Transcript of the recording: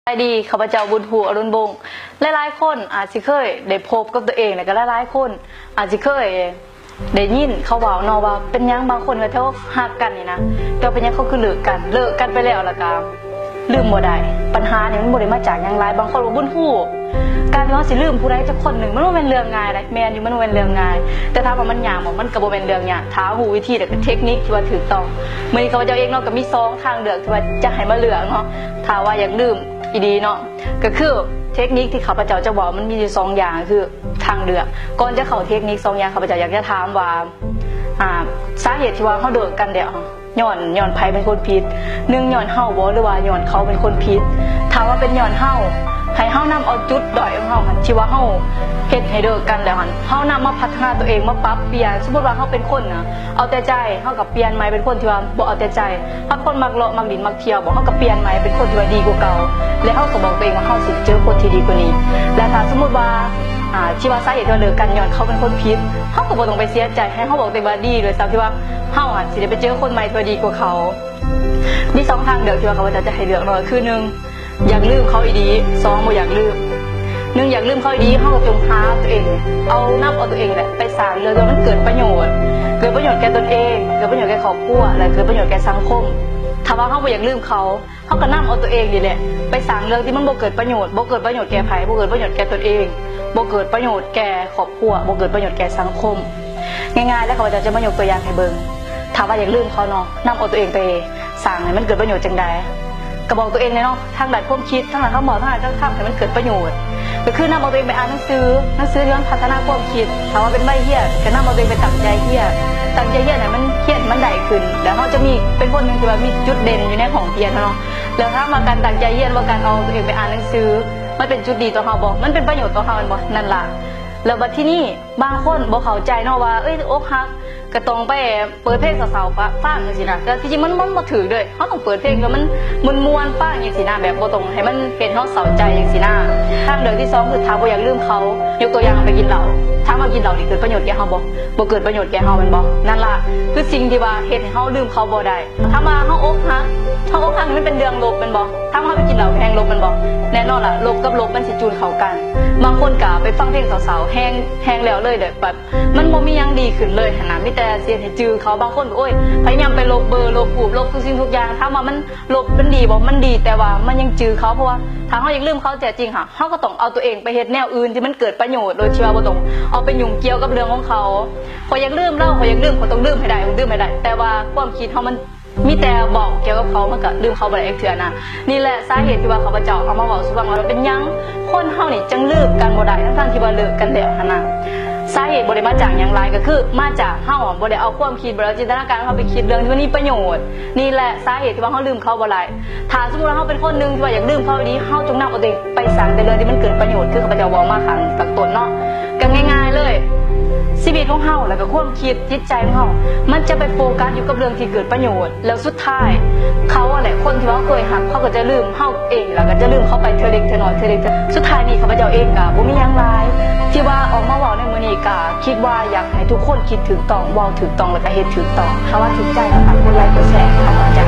ສະບາຍດີ ຂ້າພະເຈົ້າ ບຸນພູ ອະລຸນວົງ. ຫຼາຍໆຄົນອາດຊິເຄີຍໄດ້ພົບກັບຕົວເອງ ແລະກໍຫຼາຍໆຄົນອາດຊິເຄີຍໄດ້ຍິນເຂົາເວົ້າເນາະວ່າ ເປັນຫຍັງບາງຄົນກໍເຖິງຮັກກັນນີ້ນະ ແຕ່ເປັນຫຍັງເຂົາຄືເລີກກັນ ເລີກກັນໄປແລ້ວ ແລ້ວກໍລືມບໍ່ໄດ້. ບັນຫານີ້ມັນບໍ່ໄດ້ມາຈາກຫຍັງຫຼາຍ. ບາງຄົນວ່າ ບຸນພູ ການທີ່ເຮົາຊິລືມຜູ້ໃດຈັກຄົນໜຶ່ງ ມັນບໍ່ແມ່ນເລື່ອງງ່າຍເດ້. ແມ່ນຢູ່ ມັນບໍ່ແມ່ນເລື່ອງງ່າຍ ແຕ່ຖາມວ່າມັນຍາກບໍ່? ມັນກໍບໍ່ແມ່ນເລື່ອງຍາກ ຖ້າເຮົາຮູ້ວິທີ ແລະກໍເທັກນິກທີ່ວ່າຖືກຕ້ອງ. ມື້ນີ້ຂ້າພະເຈົ້າເອງເນາະ ກໍມີສອງທາງເລືອກທີ່ວ່າຈະໃຫ້ມາເລືອກເນາະ ຖ້າວ່າຢາກລືມ ອີ່ຫຼີເນາະ ກໍຄືເທັກນິກທີ່ຂ້າພະເຈົ້າຈະເວົ້າ ມັນມີຢູ່ສອງຢ່າງ ຄືທາງເລືອກ. ກ່ອນຈະເຂົ້າເທັກນິກສອງຢ່າງ ຂ້າພະເຈົ້າຢາກຈະຖາມວ່າ ອາ ສາເຫດທີ່ວ່າເຮົາເລີກກັນແລ້ວ ຍ້ອນ ຍ້ອນໃຜເປັນຄົນຜິດ? ໜຶ່ງ ຍ້ອນເຮົາບໍ່ ຫຼືວ່າຍ້ອນເຂົາເປັນຄົນຜິດ? ຖ້າວ່າເປັນຍ້ອນເຮົາ ໃຫ້ເຮົານຳເອົາຈຸດດ້ອຍຂອງເຮົາຫັ້ນ ທີ່ວ່າເຮົາເຮັດໃຫ້ເລີກກັນແລ້ວຫັ້ນ ເຮົານຳມາພັດທະນາຕົວເອງ ມາປັບປ່ຽນ. ສົມມຸດວ່າເຮົາເປັນຄົນນະ ເອົາແຕ່ໃຈ ເຮົາກໍປ່ຽນໃໝ່ເປັນຄົນທີ່ວ່າບໍ່ເອົາແຕ່ໃຈ. ເຮົາເປັນຄົນມັກເລາະມັກຫຼິ້ນມັກທ່ຽວບໍ ເຮົາກໍປ່ຽນໃໝ່ເປັນຄົນທີ່ວ່າດີກວ່າເກົ່າ ແລະເຮົາກໍບອກຕົວເອງວ່າເຮົາຊິໄດ້ເຈີຄົນທີ່ດີກວ່ານີ້. ແລະຖ້າສົມມຸດວ່າ ອາ ທີ່ວ່າສາເຫດທີ່ວ່າເລີກກັນຍ້ອນເຂົາເປັນຄົນຜິດ ເຮົາກໍບໍ່ຕ້ອງໄປເສຍໃຈ ໃຫ້ເຮົາບອກຕົວເອງວ່າດີໂດຍຊ້ຳ ທີ່ວ່າເຮົາອາດຊິໄດ້ໄປເຈີຄົນໃໝ່ທີ່ວ່າດີກວ່າເຂົາ. ມີສອງທາງເລືອກທີ່ວ່າຂ້າພະເຈົ້າຈະໃຫ້ເລືອກເນາະ ຄືໜຶ່ງ ຢາກລືມເຂົາອີ່ຫຼີ ສອງ ບໍ່ຢາກລືມ. ໜຶ່ງ ຢາກລືມເຂົາອີ່ຫຼີ ເຮົາກໍຈົ່ງຫາຕົວເອງ ເອົາ ນຳເອົາຕົວເອງແຫຼະໄປສ້າງເລື່ອງທີ່ວ່າມັນເກີດປະໂຫຍດ ເກີດປະໂຫຍດແກ່ຕົນເອງ ເກີດປະໂຫຍດແກ່ຄອບຄົວ ແລະເກີດປະໂຫຍດແກ່ສັງຄົມ. ຖ້າວ່າເຮົາບໍ່ຢາກລືມເຂົາ ເຮົາກໍນຳເອົາຕົວເອງນີ້ແຫຼະໄປສ້າງເລື່ອງທີ່ມັນບໍ່ເກີດປະໂຫຍດ ບໍ່ເກີດປະໂຫຍດແກ່ໃຜ ບໍ່ເກີດປະໂຫຍດແກ່ຕົນເອງ ບໍ່ເກີດປະໂຫຍດແກ່ຄອບຄົວ ບໍ່ເກີດປະໂຫຍດແກ່ສັງຄົມ. ງ່າຍໆ ແລ້ວຂ້າພະເຈົ້າຈະມາຍົກຕົວຢ່າງໃຫ້ເບິ່ງ. ຖ້າວ່າຢາກລືມເຂົາເນາະ ນຳເອົາຕົວເອງໄປສ້າງໃຫ້ມັນເກີດປະໂຫຍດຈັ່ງໃດ? ກໍບອກຕົວເອງແຫຼະເນາະ ທາງດ້ານຄວາມຄິດ ທາງດ້ານຄຳເວົ້າ ທາງດ້ານການກະທຳໃຫ້ມັນເກີດປະໂຫຍດ. ກໍຄືນຳເອົາຕົວເອງໄປອ່ານໜັງສື ໜັງສືທີ່ມັນພັດທະນາຄວາມຄິດ. ຖ້າວ່າເປັນໄວຮຽນ ກໍນຳເອົາຕົວເອງໄປຕັ້ງໃຈຮຽນ ຕັ້ງໃຈຮຽນໃຫ້ມັນ ຮຽນໃຫ້ມັນໄດ້ຂຶ້ນ ແລ້ວເຮົາຈະມີ ເປັນຄົນໜຶ່ງທີ່ວ່າມີຈຸດເດັ່ນຢູ່ໃນຫ້ອງຮຽນເຮົາເນາະ. ແລ້ວຖາມວ່າການຕັ້ງໃຈຮຽນ ຫຼືວ່າການເອົາຕົວເອງໄປອ່ານໜັງສື ມັນເປັນຈຸດດີຕໍ່ເຮົາບໍ່? ມັນເປັນປະໂຫຍດຕໍ່ເຮົາແມ່ນບໍ່? ນັ້ນລະ. ແລ້ວບັດທີນີ້ ບາງຄົນບໍ່ເຂົ້າໃຈເນາະວ່າ ເອີຍ ອົກຫັກກໍຕ້ອງໄປເປີດເພງເສົ້າໆ ຟັງ ຟັງຈັ່ງຊີ້ນະ. ແຕ່ທີ່ຈິງມັນ ມັນບໍ່ຖືກເດ້. ເຮົາຕ້ອງເປີດເພງທີ່ວ່າມັນມ່ວນໆ ຟັງຈັ່ງຊີ້ນະ ແບບບໍ່ຕ້ອງໃຫ້ມັນເຮັດເຮົາເສົ້າໃຈຈັ່ງຊີ້ນະ. ທາງເລືອກທີສອງ ຄືຖ້າບໍ່ຢາກລືມເຂົາ ຍົກຕົວຢ່າງໄປກິນເຫຼົ້າ. ຖາມວ່າກິນເຫຼົ້ານີ້ເກີດປະໂຫຍດແກ່ເຮົາບໍ່? ບໍ່ເກີດປະໂຫຍດແກ່ເຮົາແມ່ນບໍ່? ນັ້ນລະ ຄືສິ່ງທີ່ວ່າເຮັດໃຫ້ເຮົາລືມເຂົາບໍ່ໄດ້. ຖາມວ່າເຮົາອົກຫັກ ເຮົາອົກຫັກນີ້ມັນເປັນເລື່ອງລົບແມ່ນບໍ່? ຖາມວ່າເຮົາໄປກິນເຫຼົ້າແຮ່ງລົບແມ່ນບໍ່? ແນ່ນອນລະ ລົບກັບລົບມັນຊິຈູນເຂົ້າກັນ. ບາງຄົນກໍໄປຟັງເພງເສົ້າໆ ແຮ່ງ ແຮ່ງແລ້ວເລີຍ ແບບ ແບບມັນບໍ່ມີຫຍັງດີຂຶ້ນເລີຍຫັ້ນນະ ມີແຕ່ຊິເຮັດໃຫ້ຈື່ເຂົາ. ບາງຄົນກໍ ໂອ້ຍ ພະຍາຍາມໄປລົບເບີ ລົບຮູບ ລົບທຸກສິ່ງທຸກຢ່າງ. ຖາມວ່າມັນລົບມັນດີບໍ່? ມັນດີ ແຕ່ວ່າມັນຍັງຈື່ເຂົາ. ເພາະວ່າຖ້າເຮົາຢາກລືມເຂົາແທ້ຈິງຫະ ເຮົາກໍຕ້ອງເອົາຕົວເອງໄປເຮັດແນວອື່ນທີ່ມັນເກີດປະໂຫຍດ ໂດຍທີ່ວ່າບໍ່ຕ້ອງເອົາໄປຫຍຸ້ງກ່ຽວກັບເລື່ອງຂອງເຂົາ. ຂ້ອຍຢາກລືມລາວ ຂ້ອຍຢາກລືມ ຂ້ອຍຕ້ອງລືມໃຫ້ໄດ້ ຕ້ອງລືມໃຫ້ໄດ້. ແຕ່ວ່າຄວາມຄິດເຮົາມັນ ມີແຕ່ເວົ້າກ່ຽວກັບເຂົາ ມັນກໍລືມເຂົາບໍ່ໄດ້ຈັກເທື່ອນະ. ນີ້ແຫຼະສາເຫດທີ່ວ່າຂ້າພະເຈົ້າເອົາມາເວົ້າສູ່ຟັງວ່າ ເປັນຫຍັງຄົນເຮົານີ້ຈັ່ງລືມກັນບໍ່ໄດ້ ທັງໆທີ່ວ່າເລີກກັນແລ້ວຫັ້ນນະ. ສາເຫດບໍ່ໄດ້ມາຈາກຫຍັງຫຼາຍ ກໍຄືມາຈາກເຮົາບໍ່ໄດ້ເອົາຄວາມຄິດ ບໍ່ໄດ້ເອົາຈິນຕະນາການເຮົາໄປຄິດເລື່ອງທີ່ມັນມີປະໂຫຍດ. ນີ້ແຫຼະສາເຫດທີ່ວ່າເຮົາລືມເຂົາບໍ່ໄດ້. ຖ້າສົມມຸດວ່າເຮົາເປັນຄົນໜຶ່ງທີ່ວ່າຢາກລືມເຂົາອີ່ຫຼີ ເຮົາຈົ່ງນຳເອົາຕົວເອງໄປສ້າງແຕ່ເລື່ອງທີ່ມັນເກີດປະໂຫຍດ ຄືຂ້າພະເຈົ້າເວົ້າມາຂ້າງຕອນຕົ້ນເນາະ. ກໍງ່າຍໆເລີຍ ຊີວິດຂອງເຮົາ ແລ້ວກໍຄວາມຄິດ ຈິດໃຈຂອງເຮົາ ມັນຈະໄປໂຟກັສຢູ່ກັບເລື່ອງທີ່ເກີດປະໂຫຍດ ແລ້ວສຸດທ້າຍເຂົາຫັ້ນແຫຼະ ຄົນທີ່ວ່າເຮົາເຄີຍຮັກ ເຂົາກໍຈະລືມເຮົາເອງ ແລ້ວກໍຈະລືມເຂົາໄປເທື່ອເລັກເທື່ອນ້ອຍ ເທື່ອເລັກເທື່ອ ສຸດທ້າຍນີ້ຂ້າພະເຈົ້າເອງກໍບໍ່ມີຫຍັງຫຼາຍ ທີ່ວ່າອອກມາເວົ້າໃນມື້ນີ້ ກໍຄິດວ່າຢາກໃຫ້ທຸກຄົນຄິດຖືກຕ້ອງ ເວົ້າຖືກຕ້ອງ ແລ້ວກໍເຮັດຖືກຕ້ອງ. ຖ້າວ່າຖືກໃຈກໍຝາກກົດໄລກົດແຊໃຫ້ເຮົາເຂົ້າໃຈ.